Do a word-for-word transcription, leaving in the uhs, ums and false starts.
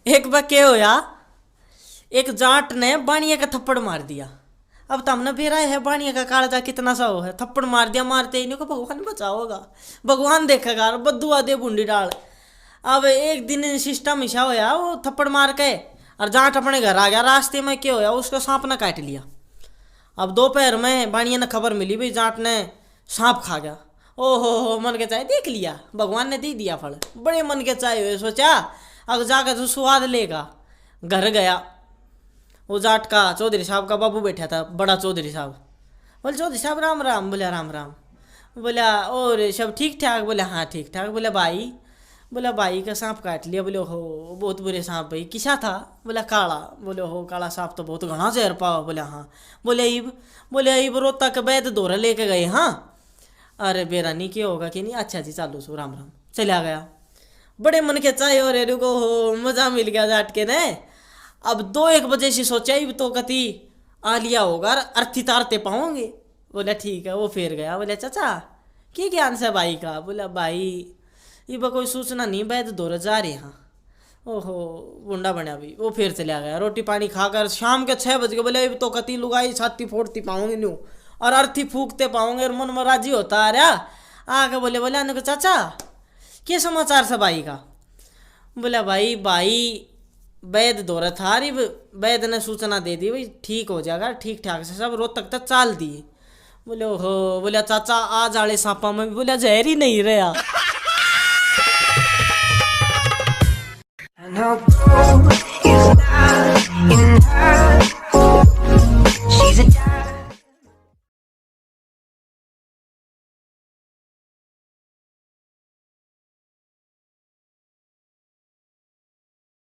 एक बार के होया, एक जाट ने बाणिया का थप्पड़ मार दिया। अब तमने बेरा है बाणिया का कालजा कितना सा हो है, थप्पड़ मार दिया, मारते ही नहीं को भगवान बचाओगा, भगवान देखेगा और बद्दुआ दे बूंदी डाल। अब एक दिन सिस्टम ऐसा होया, वो थप्पड़ मार के और जाट अपने घर आ गया। रास्ते में क्या होया, उसको सांप ने काट लिया। अब दोपहर में बाणिया ने खबर मिली, भाई जाट ने सांप खा गया। ओहो हो, मन के चाहे देख लिया, भगवान ने दे दिया फल। बड़े मन के चाहे हुए, सोचा अब जाकर तो स्वाद लेगा। घर गया, वो जाट का चौधरी साहब का बाबू बैठा था, बड़ा चौधरी साहब। बोले, चौधरी साहब राम राम। बोला, राम राम। बोला, और सब ठीक ठाक? बोले, हाँ ठीक ठाक। बोला, भाई? बोला, भाई का सांप काट लिया। बोले, हो बहुत बुरे सांप भाई, किसा था? बोला, काला। बोले, हो काला सांप तो बहुत घना जहर पावा। बोले, हाँ। बोले, ईब? बोले, ईब रोहतक वैद धोरे लेके गए। हाँ, अरे बेरा नहीं क्या होगा कि नहीं, अच्छा जी चालू सो, राम राम। चला गया। बड़े मन के चाहे हो रे, रुको हो, मजा मिल गया जाट के ने। अब दो एक बजे से सोचा, ईब तो कती आ लिया होगा, अर्थी तारते पाओगे। बोला, ठीक है। वो फिर गया, बोला, चाचा, के ज्ञान से भाई का? बोला, भाई, इब कोई सूचना नहीं, वैद धोरे जा रहे हैं। ओहो, गुंडा बनया भी। वो फिर चला गया, रोटी पानी खाकर शाम के छः बज गए। बोले, इब तो कती लुगाई छाती फोड़ती पाऊंगी न्यू, और अर्थी फूकते पाऊंगे, और मन में राजी होता आ रहा। आके बोले, बोले, "अनक चाचा, के समाचार से भाई का?" बोला, भाई, भाई वैद धोरे था री, वैद ने सूचना दे दी, भाई ठीक हो जाएगा, ठीक ठाक से सब, रोहतक तक चाल दिए। बोले, ओहो। बोला, चाचा, आज आले सांपा में भी, बोला, जहर ही नहीं रहा।